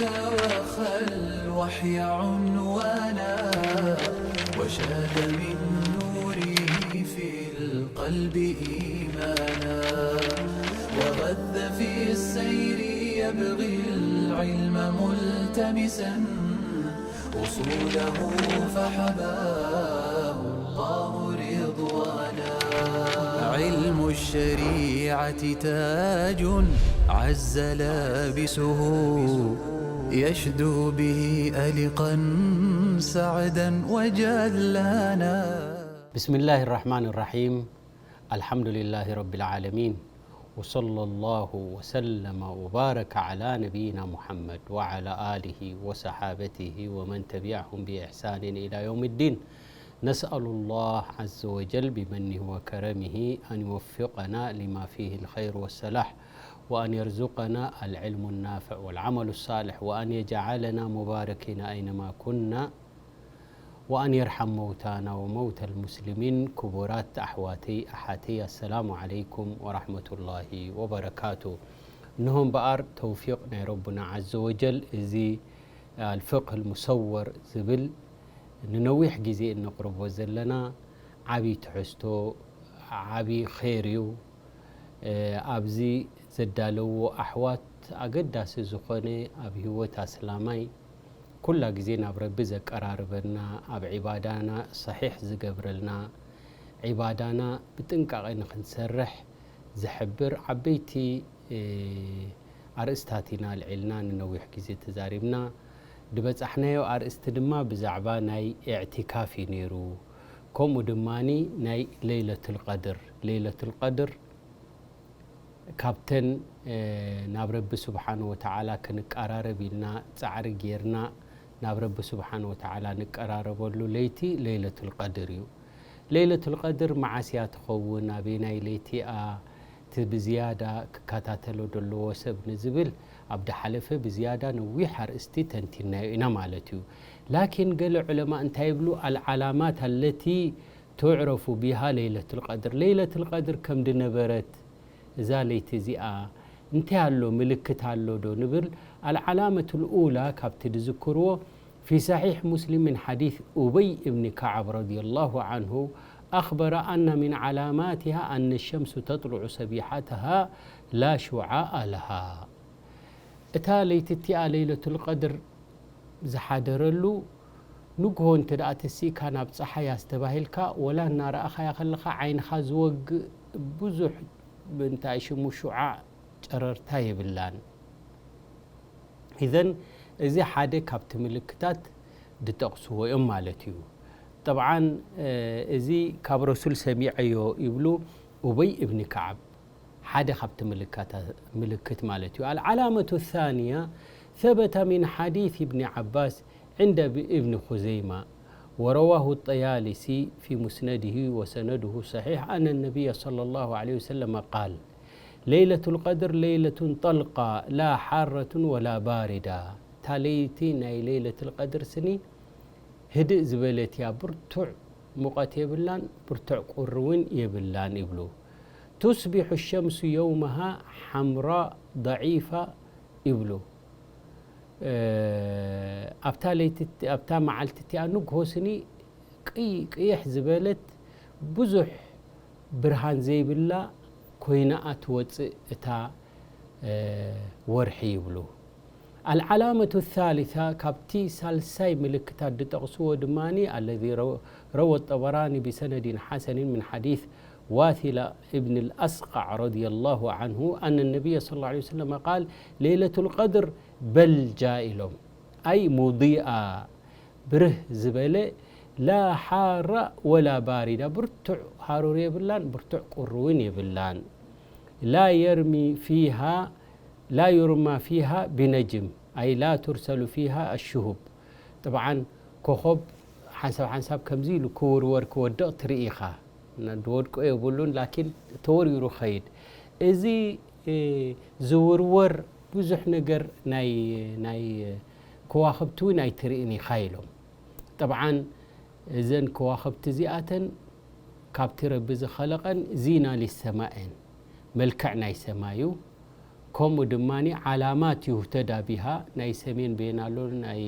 وخى الوحي عنوانا، وشاد من نوره في القلب إيمانا، وغذ في السير يبغي العلم ملتمسا، أصوله فحباه الله رضوانا. علم الشريعة تاج عز لابسه، يشدو به ألقا سعدا وجلانا. بسم الله الرحمن الرحيم. الحمد لله رب العالمين. وصلى الله وسلم وبارك على نبينا محمد وعلى آله وصحابته ومن تبعهم بإحسان إلى يوم الدين. نسأل الله عز وجل بمنه وكرمه أن يوفقنا لما فيه الخير والصلاح، وأن يرزقنا العلم النافع والعمل الصالح، وأن يجعلنا مباركين أينما كنا، وأن يرحم موتانا وموتى المسلمين. ክቡራት ኣሕዋተይ ኣሓተይ፣ ኣሰላሙ ዓለይኩም ወራሕመቱላሂ ወበረካቱ። እንሆ እምበኣር ተውፊቕ ናይ ረቡና ዓዘ ወጀል፣ እዚ ኣልፍቅህ ልሙሰወር ዝብል ንነዊሕ ግዜ እነቕርቦ ዘለና ዓብዪ ትሕዝቶ፣ ዓብዪ ኸይር እዩ። እ፣ ኣብዚ ዘዳለዎ ኣሕዋት ኣገዳሲ ዝኾነ፣ ኣብ ህይወት ኣስላማይ ኩላ ግዜ ናብ ረቢ ዘቀራርበና፣ ኣብ ዒባዳና ሰሒሕ ዝገብረልና፣ ዒባዳና ብጥንቃቐ ንኽንሰርሕ ዝሕብር ዓበይቲ፣ እ፣ ኣርእስታት ኢና ኣልዒልና፣ ንነዊሕ ግዜ ተዛሪብና። ዝበጻሕናዮ ኣርእስቲ ድማ ብዛዕባ ናይ ኢዕቲካፍ እዩ ነይሩ። ከምኡ ድማኒ ናይ ለይለቱል ቀድር። ለይለቱል ቀድር ካብተን፣ እ፣ ናብ ረቢ ስብሓን ወተዓላ ክንቀራረብ ኢልና ጻዕሪ ጌርና፣ ናብ ረቢ ስብሓን ወተዓላ ንቀራረበሉ ለይቲ ለይለቱል ቀድር እዩ። ለይለቱል ቀድር መዓስ እያ ትኸውን? ኣበየናይ ለይቲ እያ? እቲ ብዝያዳ ክከታተሎ ዘለዎ ሰብ ንዝብል፣ ኣብ ድሓለፈ ብዝያዳ ነዊሕ ኣርእስቲ ተንቲናዮ ኢና ማለት እዩ። ላኪን ገለ ዑለማ እንታይ ይብሉ? ኣልዓላማት ኣለቲ ቱዕረፉ ቢሃ ለይለቱል ቀድር። ለይለቱል ቀድር ከም ድነበረት እዛ ለይቲ እዚኣ እንታይ ኣሎ፣ ምልክት ኣሎ ዶ ንብል? ኣልዓላመቱል ኡላ ካብቲ ድዝክርዎ፣ في صحيح مسلم من حديث أبي بن كعب رضي الله عنه أخبر أن من علاماتها أن الشمس تطلع صبيحتها لا شعاع لها. እታ ለይቲ እቲኣ ለይለቱል ቀድር ዝሓደረሉ ንግሆ እንተ ደኣ ተሲእካ ናብ ጸሓይ ኣስተባሂልካ፣ ወላ እናረኣኻያ ከለኻ ዓይንኻ ዝወግእ ብዙሕ፣ እንታይ ሽሙ፣ ሹዓዕ፣ ጨረርታ የብላን። ኢዘን እዚ ሓደ ካብቲ ምልክታት ድጠቕስዎ እዮም ማለት እዩ። ጠብዓን፣ እ፣ እዚ ካብ ረሱል ሰሚዐዮ ይብሉ ኡበይ እብኒ ከዓብ። ሓደ ካብቲ ምልካታ-፣ ምልክት ማለት እዩ። العلامة الثانية ثبت من حديث ابن عباس عند اب-، ابن خزيمة ورواه الطيالسي في مسنده وسنده صحيح أن النبي صلى الله عليه وسلم قال: ليلة القدر ليلة طلقة لا حارة ولا باردة. እታ ለይቲ ናይ ለይለቱል ቀድር ስኒ ህድእ ዝበለት እያ፣ ብርቱዕ ሙቐት የብላን፣ ብርቱዕ ቁሪ እውን የብላን ይብሉ። ቱስቢሑ ሸምሱ የውመሃ ሓምራ ደዒፋ ይብሉ። እ፣ ኣብታ ለይቲ፣ ኣብታ መዓልቲ እቲኣ ንግሆ ስኒ ቅይ-፣ ቅይሕ ዝበለት፣ ብዙሕ ብርሃን ዘይብላ ኮይናኣ ትወፅእ እታ፣ እ፣ ወርሒ ይብሉ። العلامة الثالثة، ካብቲ ሳልሳይ ምልክታት ዝጠቕስዎ ድማ፣ الذي رو-، روى الطبراني بسند حسن من حديث واثلة ابن الأسقع رضي الله عنه أن النبي صلى الله عليه وسلم قال: ليلة القدر بلجة ኢሎም، أي مضيئة، ብርህ ዝበለ፣ لا حارة ولا باردة، ብርቱዕ ሃሩር የብላን፣ ብርቱዕ ቁሪ እውን የብላን። لا يرمي فيها، لا يرمى فيها بنجم، أي لا ترسل فيها الشهب። طبعا ኮኾብ ሓንሳብ ሓንሳብ ከምዚ ኢሉ ክውርወር ክወድቕ ትርኢ ኢኻ። ድወድቆ የብሉን፣ ላኪን ተወርዊሩ ኸይድ። እዚ፣ እ፣ ዝውርወር ብዙሕ ነገር ናይ፣ ናይ ከዋኽብቲ እውን ኣይትርእን ኢኻ ኢሎም። ጠብዓን እዘን ከዋኽብቲ እዚኣተን ካብቲ ረቢ ዝኸለቐን ዚና ሊሰማ እየን፣ መልክዕ ናይ ሰማይ እዩ። ከምኡ ድማ ዓላማት ዩህተዳ ቢሃ፣ ናይ ሰሜን ቤን ኣሎ፣ ናይ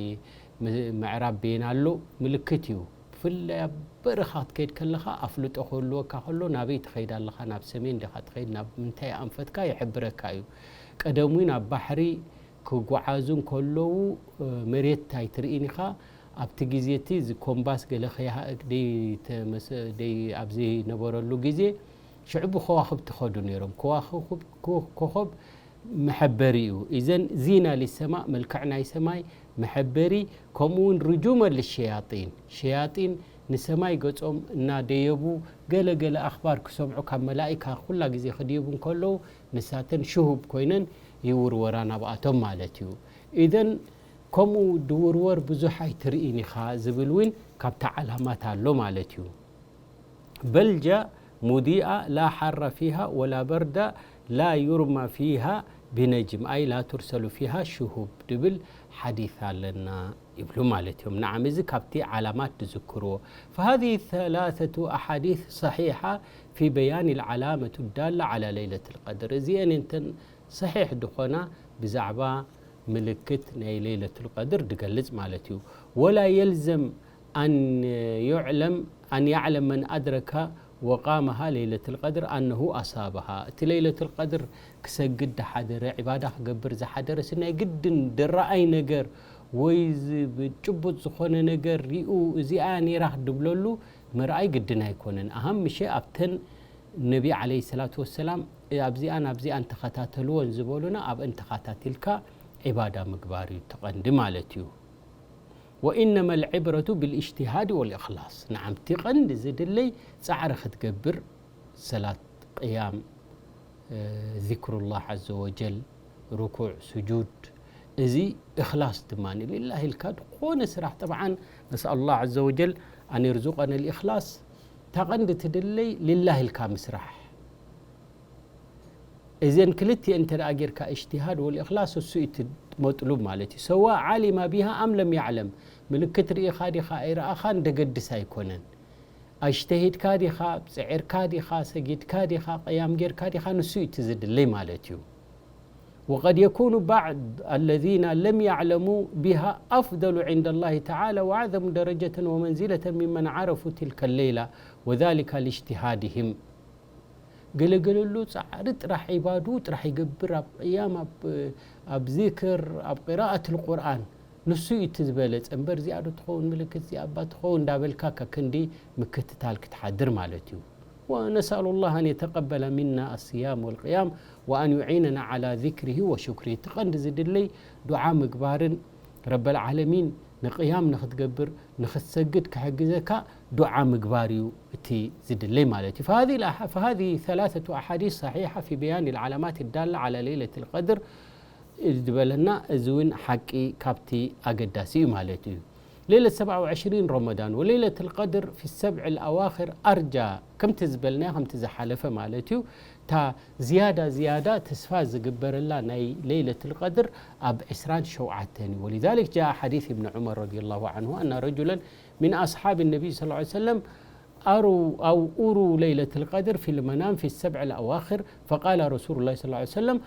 ም- ምዕራብ ቤን ኣሎ፣ ምልክት እዩ። ብፍላይ ኣብ በረኻ ክትከይድ ከለኻ ኣፍልጦ ክህልወካ ከሎ ናበይ ትኸይድ ኣለኻ፣ ናብ ሰሜን ዲኻ ትኸይድ፣ ናብ ምንታይ ኣንፈትካ ይሕብረካ እዩ። ቀደም እውን ኣብ ባሕሪ ክጓዓዙ እንከለዉ መሬት ኣይትርእን ኢኻ። ኣብቲ ግዜ እቲ እዚ ኮምባስ ገለ ከይሃ- ደይ ተመስ- ደይ ኣብ ዘይነበረሉ ግዜ ሽዑ ብከዋኽብቲ ይኸዱ ነይሮም። ከዋኽብ- ኮ- ኮኸብ መሐበሪ እዩ። ኢዘን ዚና ሊሰማእ፣ መልክዕ ናይ ሰማይ መሐበሪ፣ ከምኡ እውን ርጁመን ልሸያጢን፣ ሸያጢን ንሰማይ ገጾም እናደየቡ ገለ ገለ ኣኽባር ክሰምዑ ካብ መላኢካ ኩላ ግዜ ክድይቡ እንከለዉ ንሳተን ሽሁብ ኮይነን ይውርወራ ናብኣቶም ማለት እዩ። ኢዘን ከምኡ ድውርወር ብዙሕ ኣይትርእን ኢኻ ዝብል እውን ካብታ ዓላማት ኣሎ ማለት እዩ። በልጃ ሙዲኣ ላ ሓራ ፊሃ ወላ በርዳ ላ ዩርማ ፊሃ ቢነጅም ኣይ ላ ቱርሰሉ ፊሃ ሽሁብ ድብል ሓዲስ ኣለና ይብሉ ማለት እዮም። ንዓም እዚ ካብቲ ዓላማት ዝዝክርዎ። فهذه ثلاثة أحاديث صحيحة في بيان العلامة الدالة على ليلة القدر። እዚአን እንተን ሰሒሕ ድኾና ብዛዕባ ምልክት ናይ ለይለቱል ቀድር ድገልጽ ማለት እዩ። ولا يلزم أن يعلم أن يعلم من أدرك وقامها ليلة القدر أنه أصابها። እቲ ለይለቱል ቀድር ክሰግድ ዝሓደረ፣ ዒባዳ ክገብር ዝሓደረ ሲ ናይ ግድን ድረኣይ ነገር ወይ ዝ- ጭቡጥ ዝኾነ ነገር ሪኡ እዚኣ ነይራ ድብለሉ ምርኣይ ግድን ኣይኮነን። ኣሃም ምሸ ኣብተን ነቢ ዓለይሂ ሰላቱ ወሰላም ኣብዚኣን ኣብዚኣን ተኸታተልዎን ዝበሉና ኣብአን ተኸታቲልካ ዒባዳ ምግባር እዩ እቲ ቀንዲ ማለት እዩ። وإنما العبرة بالاجتهاد والإخلاص። ንዓም እቲ ቀንዲ ዝድለይ ጻዕሪ ክትገብር ሰላት፣ ቅያም፣ ዚክሩላህ ዐዘ ወጀል፣ ርኩዕ፣ ስጁድ፣ እዚ እኽላስ ድማ ሊላሂ ኢልካ ዝኾነ ስራሕ ጠብዓን ነስኣሉላህ ዐዘ ወጀል ኣን የርዙቀነ ልእኽላስ። እታ ቀንዲ ትድለይ ሊላሂ ኢልካ ምስራሕ። እዘን ክልቲኤን እንተ ደኣ ጌርካ እጅትሃድ ወልእኽላስ እሱ እዩ እቲ መጥሉብ ማለት እዩ። ሰዋእ ዓሊማ ቢሃ ኣም ለም ያዕለም፣ ምልክት ርኢኻ ዲኻ ኣይረኣኻን ደገድስ ኣይኮነን። ኣጅተሂድካ ዲኻ፣ ጽዒርካ ዲኻ፣ ሰጊድካ ዲኻ፣ ቅያም ጌርካ ዲኻ፣ ንሱ እዩ እቲ ዝድለይ ማለት እዩ። وقد يكون بعض الذين لم يعلموا بها أفضل عند الله تعالى وأعظم درجة ومنزلة ممن عرفوا تلك الليلة وذلك لاجتهادهم። ገለገለሉ ጻዕሪ ጥራሕ ዒባዱ ጥራሕ ይገብር፣ ኣብ ቅያም፣ ኣብ፣ ኣብ ዚክር፣ ኣብ ቅራኣት ልቁርኣን። ንሱ እዩ እቲ ዝበለጸ እምበር፣ እዚኣ ዶ ትኸውን ምልክት፣ እዚኣ እባ ትኸውን እንዳበልካ ከክንዲ ምክትታል ክትሓድር ማለት እዩ። ونسأل الله أن يتقبل منا الصيام والقيام وأن يعيننا على ذكره وشكره። እቲ ቀንዲ ዝድለይ ዱዓ ምግባርን ረበል ዓለሚን ንቅያም ንክትገብር ንክትሰግድ ክሕግዘካ ዱዓ ምግባር እዩ እቲ ዝድለይ ማለት እዩ። فهذه الأح- فهذه ثلاثة أحاديث صحيحة في بيان العلامات الدالة على ليلة القدر ዝበለና እዚ እውን ሓቂ ካብቲ ኣገዳሲ እዩ ማለት እዩ። ليلة سبعة وعشرين رمضان وليلة القدر في السبع الأواخر أرجى ከምቲ ዝበልናዮ ከምቲ ዝሓለፈ ማለት እዩ። እታ ዝያዳ ዝያዳ ተስፋ ዝግበረላ ናይ ለይለቱል ቀድር ኣብ ዕስራን ሸውዓተን እዩ። ولذلك جاء حديث ابن عمر رضي الله عنه أن رجلا من أصحاب النبي صلى الله عليه وسلم أروا أو أروا ليلة القدر في المنام في السبع الأواخر فقال رسول الله صلى الله عليه وسلم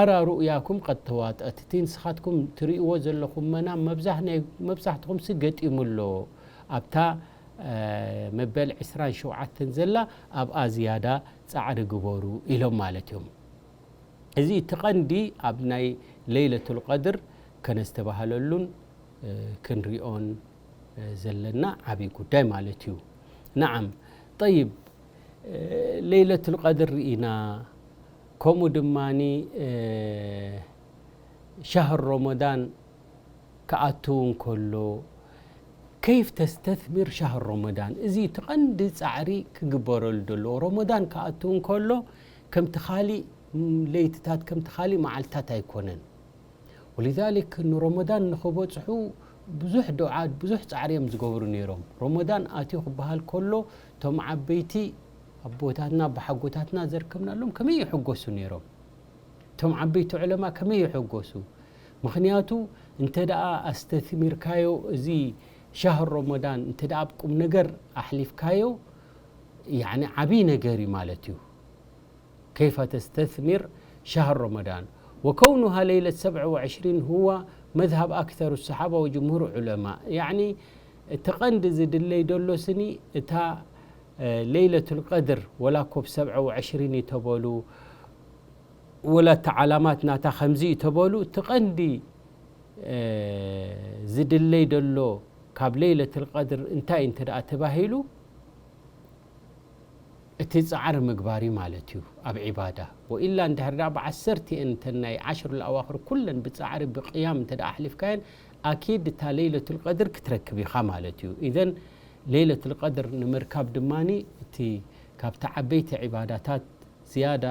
أرى رؤياكم قد تواطأت። እቲ ንስኻትኩም ትርእይዎ ዘለኹም መናም መብዛሕ- ናይ መብዛሕትኹምሲ ገጢሙ ኣሎ። ኣብታ መበል ዕስራን ሸውዓተን ዘላ ኣብኣ ዝያዳ ጻዕሪ ግበሩ ኢሎም ማለት እዮም። እዚ እቲ ቀንዲ ኣብ ናይ ለይለቱል ቀድር ከነስተባህለሉን ክንሪኦን ዘለና ዓብዪ ጉዳይ ማለት እዩ። ነዓም። ጠይብ፣ ለይለቱል ቀድር ርኢና፣ ከምኡ ድማ ሻህር ረመዳን ክኣቱ እንከሎ ከይፍ ተስተትሚር ሻህር ረመዳን፣ እዚ እቲ ቀንዲ ጻዕሪ ክግበረሉ ዘለዎ። ረመዳን ክኣቱ እንከሎ ከምቲ ካሊእ ለይትታት ከምቲ ካሊእ መዓልታት ኣይኮነን። ወሊዛሊክ ንረመዳን ንኽበጽሑ ብዙሕ ዱዓ ብዙሕ ጻዕሪ እዮም ዝገብሩ ነይሮም። ረመዳን ኣትዩ ክበሃል ከሎ እቶም ዓበይቲ ኣቦታትና ኣቦሓጎታትና ዘርከብናሎም ከመይ ይሕጎሱ ነይሮም። እቶም ዓበይቲ ዑለማ ከመይ ይሕጎሱ። ምኽንያቱ እንተ ደኣ ኣስተትሚርካዮ እዚ ሻህር ረመዳን እንተ ደኣ ኣብ ቁም ነገር ኣሕሊፍካዮ ያኒ ዓብዪ ነገር እዩ ማለት እዩ። كيف تستثمر شهر رمضان وكونها ليلة سبع وعشرين هو مذهب أكثر الصحابة وجمهور العلماء. يعني، እቲ ቀንዲ ዝድለይ ደሎ ስኒ እታ፣ እ፣ ለይለቱል ቀድር ወላ ኮብ ሰብዐ ወዕሽሪን እዩ ተበሉ፣ ወላ እቲ ዓላማት ናታ ከምዚ እዩ ተበሉ፣ እቲ ቀንዲ፣ እ፣ ዝድለይ ደሎ ካብ ለይለቱል ቀድር እንታይ እንተ ደኣ ተባሂሉ፣ እቲ ጻዕሪ ምግባር እዩ ማለት እዩ ኣብ ዒባዳ። ወኢላ እንድሕር ደኣ ብዓሰርቲኤን እተን ናይ ዓሽሩል ኣዋኽር ኩለን ብጻዕሪ ብቅያም እንተ ደኣ ኣሕሊፍካየን፣ ኣኪድ እታ ለይለቱል ቀድር ክትረክብ ኢኻ ማለት እዩ። ኢዘን ለይለቱል ቀድር ንምርካብ ድማኒ እቲ ካብቲ ዓበይቲ ዒባዳታት ዝያዳ፣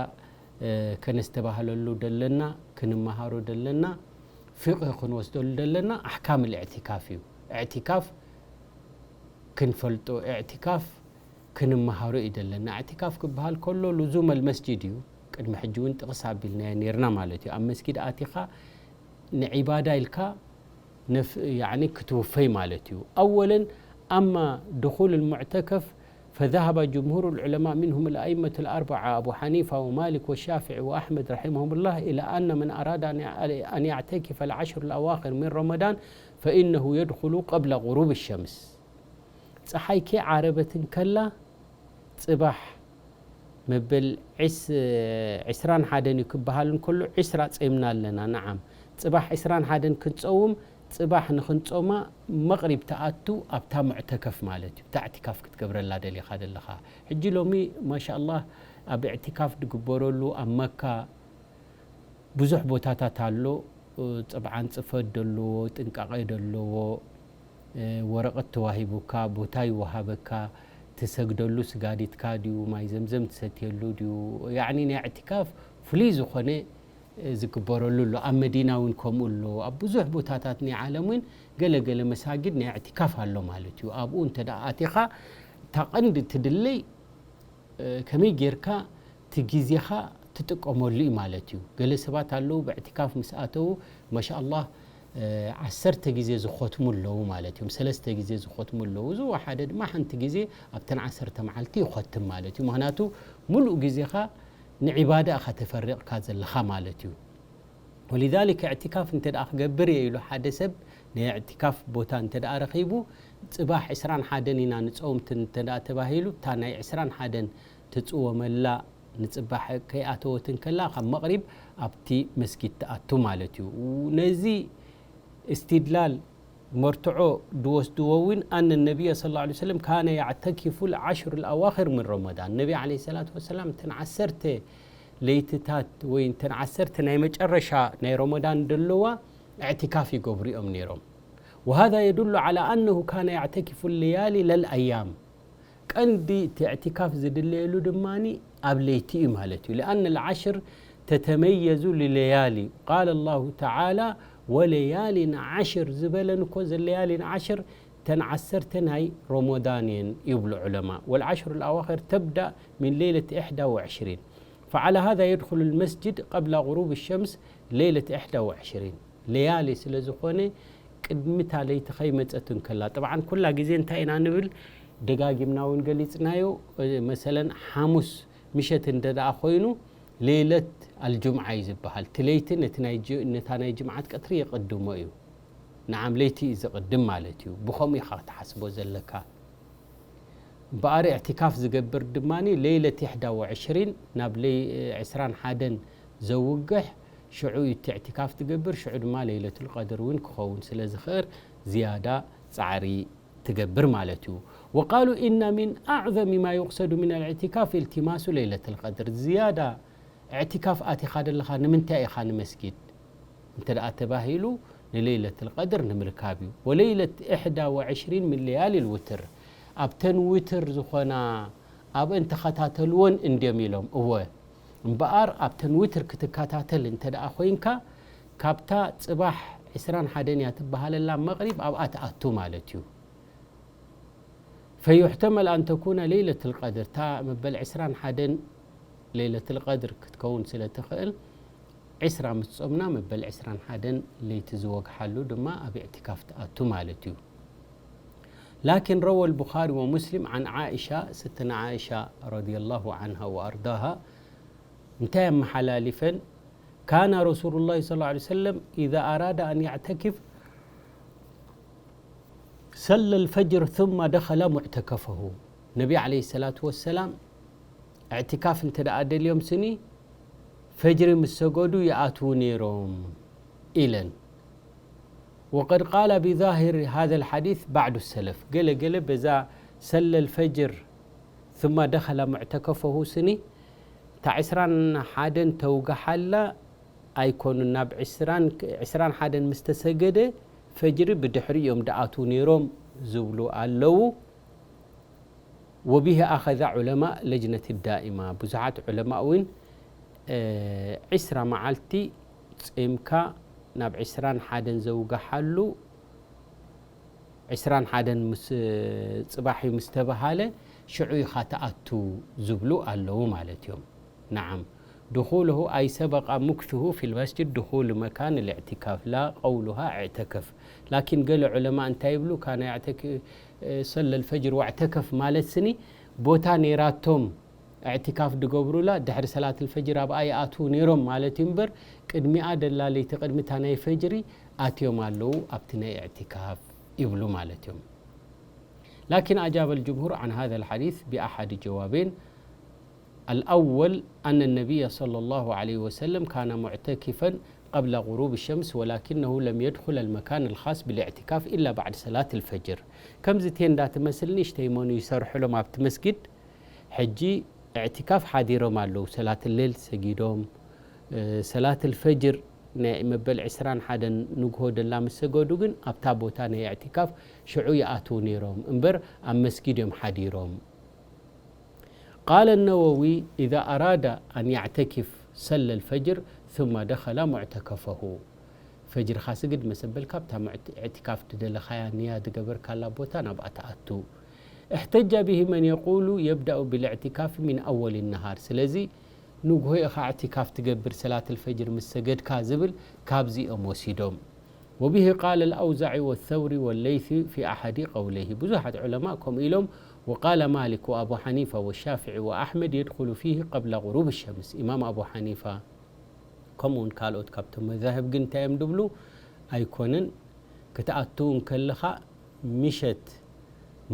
እ፣ ከነስተባህለሉ ደለና፣ ክንመሃሮ ደለና፣ ፊቕህ ክንወስደሉ ደለና ኣሕካም ልእዕቲካፍ እዩ። እዕቲካፍ ክንፈልጦ፣ እዕቲካፍ ክንመሃሮ እዩ ደለና። እዕቲካፍ ክበሃል ከሎ ሉዙም ኣልመስጂድ እዩ። ቅድሚ ሕጂ እውን ጥቕስ ኣቢልናዮ ነይርና ማለት እዩ። ኣብ መስጊድ ኣቲኻ ንዒባዳ ኢልካ ነፍ-፣ ያዕኒ ክትውፈይ ማለት እዩ። أولا، أما دخول المعتكف فذهب جمهور العلماء منهم الأئمة الأربعة أبو حنيفة ومالك والشافعي وأحمد رحمهم الله إلى أن من أراد أن يع-، أن يعتكف العشر الأواخر من رمضان فإنه يدخل قبل غروب الشمس. ጸሓይ ከይዓረበት እንከላ ጽባሕ መበል ዒስ-፣ ዕስራን ሓደን እዩ ክበሃል እንከሎ፣ ዕስራ ጸይምና ኣለና። ነዓም፣ ጽባሕ ዕስራን ሓደን ክንጸውም፣ ጽባሕ ንኽንጾማ መቕሪብ ትኣቱ ኣብታ ሙዕተከፍ ማለት እዩ። እታ እዕቲካፍ ክትገብረላ ደሊኻ ደለኻ። ሕጂ ሎሚ ማሻኣላህ ኣብ እዕቲካፍ ድግበረሉ ኣብ መካ ብዙሕ ቦታታት ኣሎ። እ፣ ጥብዓን ጽፈት ደለዎ፣ ጥንቃቐ ደለዎ፣ እ፣ ወረቐት ተዋሂቡካ፣ ቦታ ይወሃበካ፣ ትሰግደሉ ስጋዲትካ ድዩ፣ ማይ ዘምዘም ትሰትየሉ ድዩ፣ ያዕኒ ናይ እዕቲካፍ ፍሉይ ዝኾነ፣ እ፣ ዝግበረሉ ኣሎ። ኣብ መዲና እውን ከምኡ ኣሎ። ኣብ ብዙሕ ቦታታት ናይ ዓለም እውን ገለ ገለ መሳጊድ ናይ እዕቲካፍ ኣሎ ማለት እዩ። ኣብኡ እንተ ደኣ ኣቲኻ፣ እታ ቀንዲ ትድለይ እ፣ ከመይ ጌርካ እቲ ግዜኻ ትጥቀመሉ እዩ ማለት እዩ። ገለ ሰባት ኣለዉ፣ ብእዕቲካፍ ምስ ኣተዉ፣ ማሻኣላህ፣ እ፣ ዓሰርተ ግዜ ዝኸትሙ ኣለዉ ማለት እዮም። ሰለስተ ግዜ ዝኸትሙ ኣለዉ። ዝወሓደ ድማ ሓንቲ ግዜ ኣብተን ዓሰርተ መዓልቲ ይኸትም ማለት እዩ። ምኽንያቱ፣ ምሉእ ግዜኻ ንዒባዳ ኢኻ ተፈሪቕካ ዘለኻ ማለት እዩ። ወሊዛሊክ፣ እዕቲካፍ እንተ ደኣ ክገብር እየ ኢሉ ሓደ ሰብ፣ ናይ እዕቲካፍ ቦታ እንተ ደኣ ረኺቡ፣ ጽባሕ ዕስራን ሓደን ኢና ንጸውም ት-፣ እንተ ደኣ ተባሂሉ፣ እታ ናይ ዕስራን ሓደን ትጽወመላ ንጽባሕ ከይኣተወት እንከላ፣ ካብ መቕሪብ ኣብቲ መስጊድ ትኣቱ ማለት እዩ። ነዚ እስትድላል መርትዖ ድወስድዎ እውን፣ ኣነ ነቢይ ሰለላሁ ዐለይሂ ወሰለም ካነ ያዕተኪፉ ልዓሽር ልኣዋኽር ምን ረመዳን። ነቢ ዐለይሂ ሰላቱ ወሰላም እተን ዓሰርተ ለይትታት ወይ እተን ዓሰርተ ናይ መጨረሻ ናይ ረመዳን ደለዋ እዕቲካፍ ይገብሩ እዮም ነይሮም። وهذا يدل على أنه كان يعتكف الليالي لا الأيام። ቀንዲ እቲ እዕቲካፍ ዝድለየሉ ድማኒ ኣብ ለይቲ እዩ ማለት እዩ። لأن العشر تتميز لليالي. قال الله تعالى: وليال عشر ዝበለን እኮ፣ ዘለያሊን ዓሽር እተን ዓሰርተ ናይ ረመዳን እየን ይብሉ ዑለማ። والعشر الأواخر تبدأ من ليلة إحدى وعشرين. فعلى هذا يدخل المسجد قبل غروب الشمس ليلة إحدى وعشرين. ለያሊ ስለ ዝኾነ፣ ቅድሚ እታ ለይቲ ከይመጸት እንከላ። ጠብዓን ኩላ ግዜ እንታይ ኢና ንብል? ደጋጊምና እውን ገሊጽናዮ። እ፣ መሰለን ሓሙስ ምሸት እንደ ደኣ ኮይኑ፣ ሌለት ኣልጁምዓ እዩ ዝበሃል። እቲ ለይቲ ነቲ ናይ ጅ-፣ ነታ ናይ ጅምዓት ቀትሪ የቐድሞ እዩ። ንዓም ለይቲ እዩ ዝቕድም ማለት እዩ። ብኸምኡ ኢኻ ክትሓስቦ ዘለካ። እምበኣር እዕቲካፍ ዝገብር ድማኒ ለይለት ኢሕዳ ወዕሽሪን ናብ ለይ-፣ ዕስራን ሓደን ዘውግሕ፣ ሽዑ እዩ እቲ እዕቲካፍ ትገብር፣ ሽዑ ድማ ለይለቱል ቀድር እውን ክኸውን ስለ ዝኽእል ዝያዳ ጻዕሪ ትገብር ማለት እዩ። وقالوا إن من أعظم ما يقصد من الاعتكاف التماس ليلة القدر። ዝያዳ እዕቲካፍ ኣቲኻ ደለኻ ንምንታይ ኢኻ ንመስጊድ እንተ ደኣ ተባሂሉ፣ ንለይለቱል ቀድር ንምርካብ እዩ። ወለይለት ኢሕዳ ወዕሽሪን ምን ለያሊል ውትር፣ ኣብተን ውትር ዝኾና ኣብአን ተኸታተልወን እንድዮም ኢሎም። እወ፣ እምበኣር ኣብተን ውትር ክትከታተል እንተ ደኣ ኮይንካ፣ ካብታ ጽባሕ ዕስራን ሓደን እያ ትበሃለላ መቕሪብ ኣብኣ ትኣቱ ማለት እዩ። فيحتمل أن تكون ليلة القدر، እታ መበል ዕስራን ሓደን ለይለቱል ቀድር ክትከውን ስለ ትኽእል፣ ዕስራ ምስ ጾምና መበል ዕስራን ሓደን ለይቲ ዝወግሓሉ ድማ ኣብ እዕቲካፍ ትኣቱ ማለት እዩ። لكن روى البخاري ومسلم عن عائشة، ستنا عائشة رضي الله عنها وأرضاها، እንታይ ኣመሓላሊፈን? كان رسول الله صلى الله عليه وسلم إذا أراد أن يعتكف صلى الفجر ثم دخل معتكفه. ነቢ عليه الصلاة والسلام اعتكاف እንተ ደኣ ደልዮም ስኒ ፈጅሪ ምስ ሰገዱ ይኣትዉ ነይሮም ኢለን። وقد قال بظاهر هذا الحديث بعض السلف. ገለ ገለ በዛ صلى الفجر ثم دخل معتكفه ስኒ እታ ዕስራን ሓደን ተውግሓላ ኣይኮኑን፣ ናብ ዕስራን፣ ዕስራን ሓደን ምስ ተሰገደ ፈጅሪ ብድሕሪ እዮም ደኣትዉ ነይሮም ዝብሉ ኣለዉ። وبه أخذ علماء لجنة الدائمة. ብዙሓት ዑለማእ እውን፣ እ፣ ዕስራ መዓልቲ ጺምካ ናብ ዕስራን ሓደን ዘውግሓሉ፣ ዕስራን ሓደን ምስ፣ ጽባሕ እዩ ምስ ተባሃለ፣ ሽዑ ኢኻ ትኣቱ ዝብሉ ኣለዉ ማለት እዮም። نعم. دخوله أي سبق مكثه في المسجد دخول مكان الاعتكاف، لا قولها اعتكف. لكن ገለ ዑለማ እንታይ ይብሉ؟ كان يعتك-، صلى الفجر واعتكف ማለት ስኒ ቦታ ነይራቶም እዕቲካፍ ድገብሩላ፣ ድሕሪ ሰላት الفجر ኣብኣ ይኣትዉ ነይሮም ማለት እዩ እምበር፣ ቅድሚኣ ደላ ለይቲ ቅድሚ እታ ናይ ፈጅሪ ኣትዮም ኣለዉ ኣብቲ ናይ እዕቲካፍ ይብሉ ማለት እዮም። لكن أجاب الجمهور عن هذا الحديث بأحد جوابين. الأول أن النبي صلى الله عليه وسلم كان معتكفا قبل غروب الشمس ولكنه لم يدخل المكان الخاص بالاعتكاف إلا بعد صلاة الفجر. ከምዚ ቴንዳ ትመስል ንእሽተይ መኑ ይሰርሑሎም ኣብቲ መስጊድ። ሕጂ እዕቲካፍ ሓዲሮም ኣለዉ። ሰላት ሌል ሰጊዶም፣ እ፣ ሰላት الفجر ናይ መበል ዕስራን ሓደን ንግሆ ደላ ምስ ሰገዱ ግን ኣብታ ቦታ ናይ እዕቲካፍ ሽዑ ይኣትዉ ነይሮም እምበር ኣብ መስጊድ እዮም ሓዲሮም። قال النووي إذا أراد أن يعتكف صلى الفجر ثم دخل معتكفه. ፈጅርኻ ስግድ መሰበልካ ኣብታ ሙዕት-፣ እዕቲካፍ ድደለኻያ ንያ ድገበርካላ ቦታ ናብኣ ትኣቱ። احتج به من يقول يبدأ بالاعتكاف من أول النهار. ስለዚ ንግሆ ኢኻ እዕቲካፍ ትገብር ሰላት الفجر ምስ ሰገድካ ዝብል ካብዚ እዮም ወሲዶም። وبه قال الأوزاعي والثوري والليث في أحد قوليه. ብዙሓት ዑለማእ ከምኡ ኢሎም። وقال مالك وأبو حنيفة والشافعي وأحمد يدخل فيه قبل غروب الشمس. ኢማም ኣቡ ሓኒፋ ከምኡ እውን ካልኦት ካብቶም መዛህብ ግን እንታይ እዮም ድብሉ? ኣይኮነን። ክትኣቱ እንከለኻ ምሸት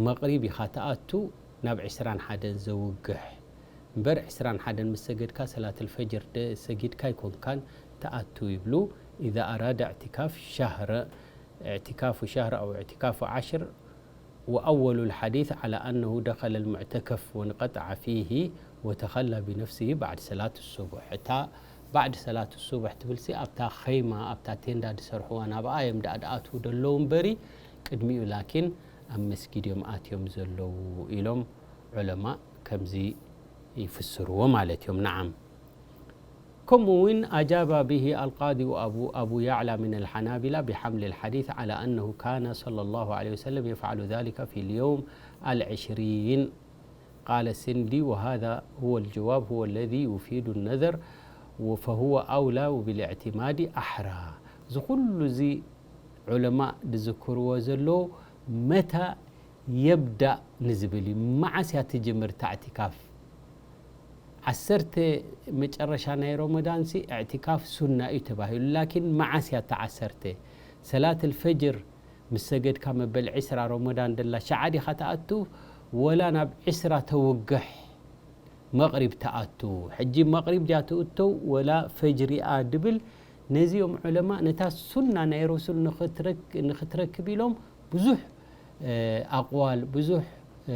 መቕሪብ ኢኻ ትኣቱ ናብ ዕስራን ሓደን ዘውግሕ እምበር ዕስራን ሓደን ምስ ሰገድካ ሰላት الفجر ደ-፣ ሰጊድካ ኣይኮንካን ትኣቱ ይብሉ። إذا أراد اعتكاف شهر، اعتكاف شهر أو اعتكاف عشر، وأول الحديث على أنه دخل المعتكف وانقطع فيه وتخلى بنفسه بعد صلاة الصبح. እታ بعد صلاة الصبح ትብልሲ ኣብታ ኸይማ፣ ኣብታ ቴንዳ ዝሰርሕዋ ናብኣ እዮም ደኣ ድኣትዉ ደለዉ እምበሪ፣ ቅድሚኡ ላኪን ኣብ መስጊድ እዮም ኣትዮም ዘለዉ ኢሎም ዑለማእ ከምዚ ይፍስርዎ ማለት እዮም። نعم. ከምኡ እውን أجاب به القاضي وأبو، أبو يعلى من الحنابلة بحمل الحديث على أنه كان صلى الله عليه وسلم يفعل ذلك في اليوم العشرين. قال السندي وهذا هو الجواب، هو الذي يفيد النظر، فهو أولى وبالاعتماد أحرى. እዚ ኩሉ እዚ ዑለማእ ዝዝክርዎ ዘለዉ መታ የብዳእ ንዝብል እዩ። መዓስ እያ ትጅምር እታ እዕቲካፍ? ዓሰርተ መጨረሻ ናይ ረመዳንሲ እዕቲካፍ ሱና እዩ ተባሂሉ። ላኪን መዓስ እያ እታ ዓሰርተ? ሰላት الفجر ምስ ሰገድካ መበል ዕስራ ረመዳን ደላ ሸዓ ዲኻ ትኣቱ ወላ ናብ ዕስራ ተውግሕ መቕሪብ ትኣቱ? ሕጂ መቕሪብ ድያ ትእተው ወላ ፈጅር እያ ድብል፣ ነዚኦም ዑለማ ነታ ሱና ናይ ረሱል ንኽትረክ-፣ ንኽትረክብ ኢሎም ብዙሕ፣ እ፣ ኣቕዋል፣ ብዙሕ፣ እ፣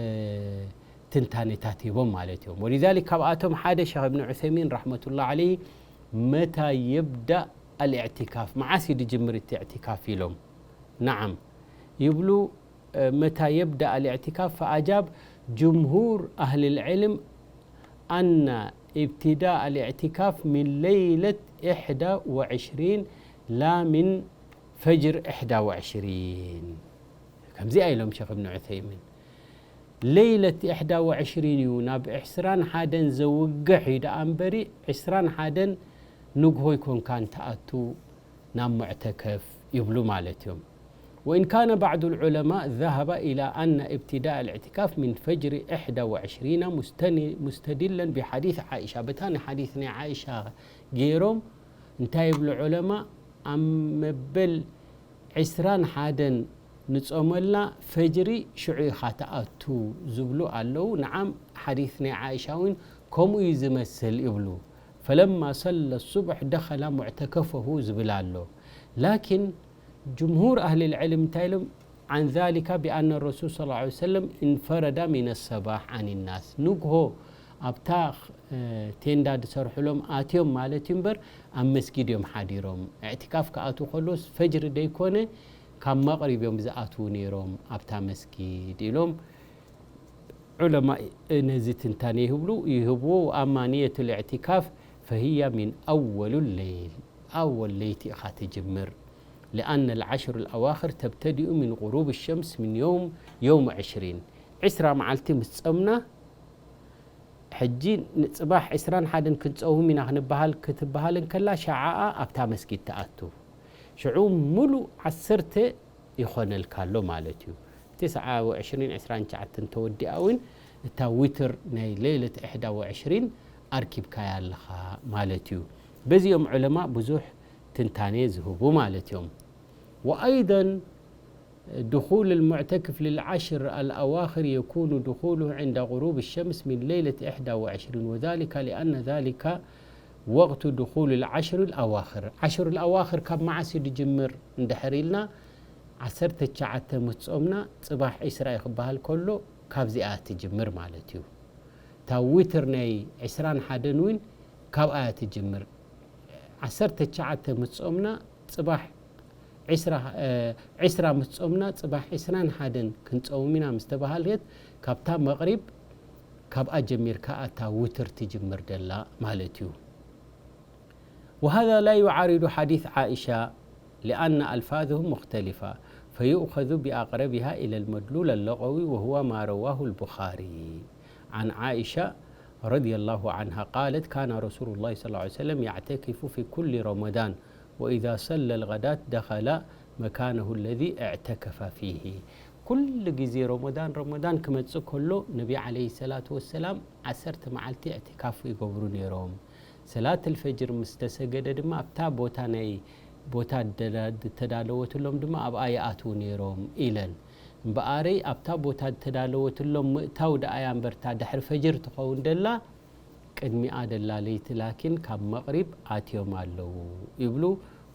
ትንታኔታት ሂቦም ማለት እዮም። ولذلك ካብኣቶም ሓደ ሸኽ እብን ዑሰይሚን ረሕመቱላህ ዓለይሂ መታ የብዳእ ኣልእዕቲካፍ፣ መዓስ እዩ ድጅምር እቲ እዕቲካፍ ኢሎም። ነዓም ይብሉ። መታ የብዳእ ኣልእዕቲካፍ ፈኣጃብ ጅምሁር ኣህልል ዕልም ኣነ ኢብትዳእ ኣልእዕቲካፍ ሚን ለይለት ኢሕዳ ወዕሽሪን ላ ሚን ፈጅር ኢሕዳ ወዕሽሪን። ከምዚኣ ኢሎም ሸኽ እብን ዑሰይሚን። ለይለት ኢሕዳ ወዕሽሪን እዩ፣ ናብ ዕስራን ሓደን ዘውግሕ እዩ ደኣ እምበሪ፣ ዕስራን ሓደን ንግሆ ኣይኮንካን ትኣቱ ናብ ሙዕተከፍ ይብሉ ማለት እዮም። وإن كان بعض العلماء ذهب إلى أن ابتداء الاعتكاف من فجر إحدى وعشرين مستن-، مستدلا بحديث عائشة. በታ ንሓዲስ ናይ ዓኢሻ ገይሮም እንታይ ይብሉ ዑለማ? ኣብ መበል ዕስራን ሓደን ንጾመላ ፈጅሪ ሽዑ ኢኻ ትኣቱ ዝብሉ ኣለዉ። ንዓም ሓዲስ ናይ ዓኢሻ እውን ከምኡ እዩ ዝመስል ይብሉ። ፈለማ ሰለ ሱብሕ ደኸላ ሙዕተከፈሁ ዝብል ኣሎ። ላኪን ጅምሁር ኣህሊ ልዕልም እንታይ ኢሎም? عن ذلك بأن الرسول صلى الله عليه وسلم انفرد من الصباح عن الناس ንግሆ ኣብታ ቴንዳ ዝሰርሕሎም ኣትዮም ማለት እዩ እምበር ኣብ መስጊድ እዮም ሓዲሮም። እዕትካፍ ክኣትዉ ከለስ ፈጅሪ ደይኮነ ካብ መቕሪብ እዮም ዝኣትዉ ነይሮም ኣብታ መስጊድ ኢሎም። ዑለማ ነዚ ትንታነ ይህብሉ ይህብዎ። وأما نية الاعتكاف فهي من أول الليل ኣወል ለይቲ ኢኻ ትጅምር። لأن العشر الأواخر تبتدئ من غروب الشمس من يوم يوم عشرين ዕስራ መዓልቲ ምስ ጾምና ሕጂ ንጽባሕ ዕስራን ሓደን ክንጸውም ኢና ክንበሃል ክትበሃል እንከላ ሸዓኣ ኣብታ መስጊድ ትኣቱ። ሽዑ ሙሉእ ዓሰርተ ይኾነልካ ኣሎ ማለት እዩ። ትስዓ ወዕሽሪን ዕስራን ትሽዓተን ተወዲኣ እውን እታ ዊትር ናይ ሌለት እሕዳ ወዕሽሪን ኣርኪብካያ ኣለኻ ማለት እዩ። በዚኦም ዑለማ ብዙሕ ትንታኔ ዝህቡ ማለት እዮም። وأيضا دخول المعتكف للعشر الأواخر يكون دخوله عند غروب الشمس من ليلة إحدى وعشرين وذلك لأن ذلك وقت دخول العشر الأواخر. عشر الأواخر ካብ መዓስ እዩ ዝጅምር እንድሕር ኢልና ዓሰርተ ትሽዓተ ምስ ጾምና ጽባሕ ዕስራ እዩ ክበሃል ከሎ ካብዚኣ ትጅምር ማለት እዩ። እታ ዊትር ናይ ዕስራን ሓደን እውን ካብኣ እያ ትጅምር። ዓሰርተ ትሽዓተ ምስ ጾምና ጽባሕ ዕስራ፣ እ፣ ዕስራ ምስ ጾምና ጽባሕ ዕስራን ሓደን ክንጸውም ኢና ምስ ተባሃልየት ካብታ መቕሪብ ካብኣ ጀሚርካ እታ ዊትር ትጅምር ደላ ማለት እዩ። وهذا لا يعارض حديث عائشة لأن ألفاظه مختلفة فيؤخذ بأقربها إلى المدلول اللغوي وهو ما رواه البخاري عن عائشة رضي الله عنها قالت كان رسول الله صلى الله عليه وسلم يعتكف في كل رمضان وإذا صلى الغداة دخل مكانه الذي اعتكف فيه ኩሉ ግዜ ረመዳን ረመዳን ክመጽእ ከሎ ነቢ ዓለይሂ ሰላቱ ወሰላም ዓሰርተ መዓልቲ እዕቲካፍ ይገብሩ ነይሮም። ሰላት ኣልፈጅር ምስ ተሰገደ ድማ ኣብታ ቦታ ናይ ቦታ ዝተዳለወትሎም ድማ ኣብኣ ይኣትዉ ነይሮም ኢለን። እምበኣረይ ኣብታ ቦታ ዝተዳለወትሎም ምእታው ደኣ እያ እምበርታ ድሕሪ ፈጅር ትኸውን ደላ ቅድሚኣ ደላ ለይቲ ላኪን ካብ መቕሪብ ኣትዮም ኣለዉ ይብሉ።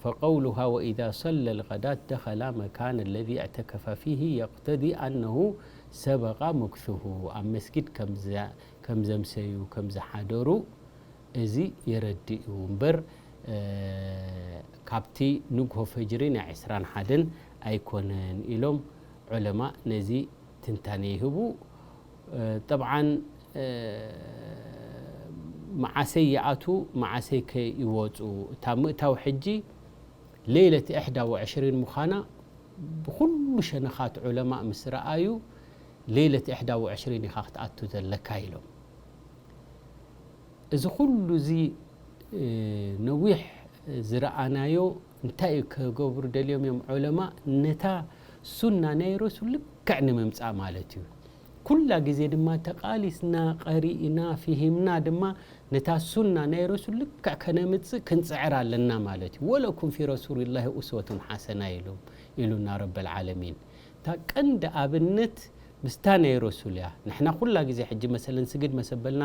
فقولها وإذا صلى الغداة دخل مكان الذي اعتكف فيه يقتضي أنه سبق مكثه ኣብ መስጊድ ከም ዘምሰዩ ከም ዝሓደሩ እዚ የረድእ እዩ እምበር ካብቲ ንግሆ ፈጅሪ ናይ ዕስራን ሓደን ኣይኮነን ኢሎም ዑለማ ነዚ ትንታነ ይህቡ። ጠብዓን መዓሰይ ይኣቱ መዓሰይ ከ ይወፁ እታ ምእታው ሕጂ ሌለት እሕዳ ወዕሽሪን ምዃና ብኩሉ ሸነኻት ዑለማ ምስ ረኣዩ ሌለት እሕዳ ወዕሽሪን ኢኻ ክትኣቱ ዘለካ ኢሎም። እዚ ኩሉ እዚ ነዊሕ ዝረኣናዮ እንታይ እዩ ክገብሩ ደልዮም እዮም ዑለማ? ነታ ሱና ናይ ረሱል ልክዕ ንምምፃእ ማለት እዩ። ኩላ ግዜ ድማ ተቓሊስና ቀሪእና ፍሂምና ድማ ነታ ሱና ናይ ረሱል ልክዕ ከነምፅእ ክንፅዕር ኣለና ማለት እዩ። ወለኩም ፊ ረሱልላሂ ኡስወቱን ሓሰና ኢሉና ረበል ዓለሚን። እታ ቀንዲ ኣብነት ምስታ ናይ ረሱል እያ። ንሕና ኩላ ግዜ ሕጂ መሰለን ስግድ መሰበልና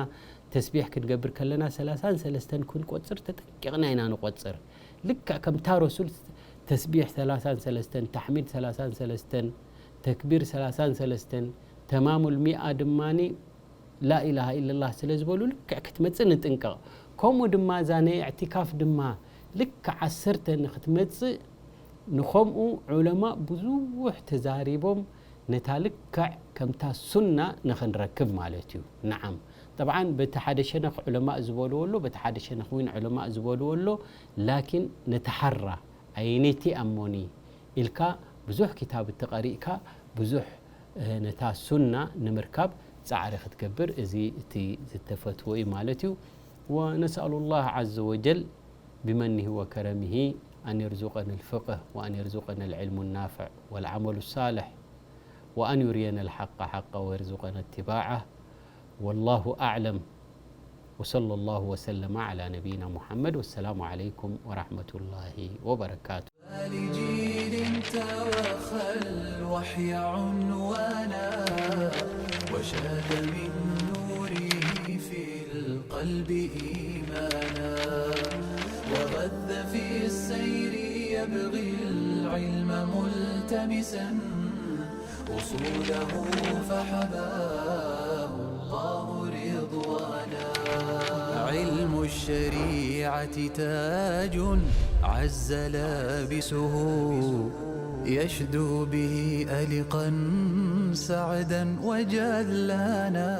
ተስቢሕ ክንገብር ከለና ሰላሳን ሰለስተን ክንቆጽር ተጠንቂቕና ኢና ንቆጽር። ልክዕ ከምታ ረሱል ተስቢሕ ሰላሳን ሰለስተን፣ ታሕሚድ ሰላሳን ሰለስተን፣ ተክቢር ሰላሳን ሰለስተን፣ ተማሙል ሚኣ ድማኒ ላኢላሃ ኢለላህ ስለ ዝበሉ ልክዕ ክትመጽእ ንጥንቀቕ። ከምኡ ድማ እዛ ናይ እዕቲካፍ ድማ ልክዕ ዓሰርተ ንክትመጽእ ንኸምኡ ዑለማ ብዙሕ ተዛሪቦም ነታ ልክዕ ከምታ ሱና ንኽንረክብ ማለት እዩ። ነዓም ጠብዓን በቲ ሓደ ሸነኽ ዑለማእ ዝበልዎ ኣሎ፣ በቲ ሓደ ሸነኽ እውን ዑለማእ ዝበልዎ ኣሎ። ላኪን ነተሓራ ኣየነይቲ ኣሞኒ ኢልካ ብዙሕ ክታብ እተቐሪእካ ብዙሕ ነታ ሱና ንምርካብ ጻዕሪ ክትገብር እዚ እቲ ዝተፈትዎ እዩ ማለት እዩ። ونسأل الله عز وجل بمنه وكرمه أن يرزقنا الفقه وأن يرزقنا العلم النافع والعمل الصالح وأن يرينا الحق حقا ويرزقنا اتباعه والله أعلم. وصلى الله وسلم على نبينا محمد، والسلام عليكم ورحمة الله وبركاته. لجيل توخى الوحي عنوانا، وشاد من نوره في القلب إيمانا، وغذ في السير يبغي العلم ملتمسا، أصوله فحباه الله رضوانا. علم الشريعة تاج عز لابسه، يشدو به ألقا سعدا وجلانا.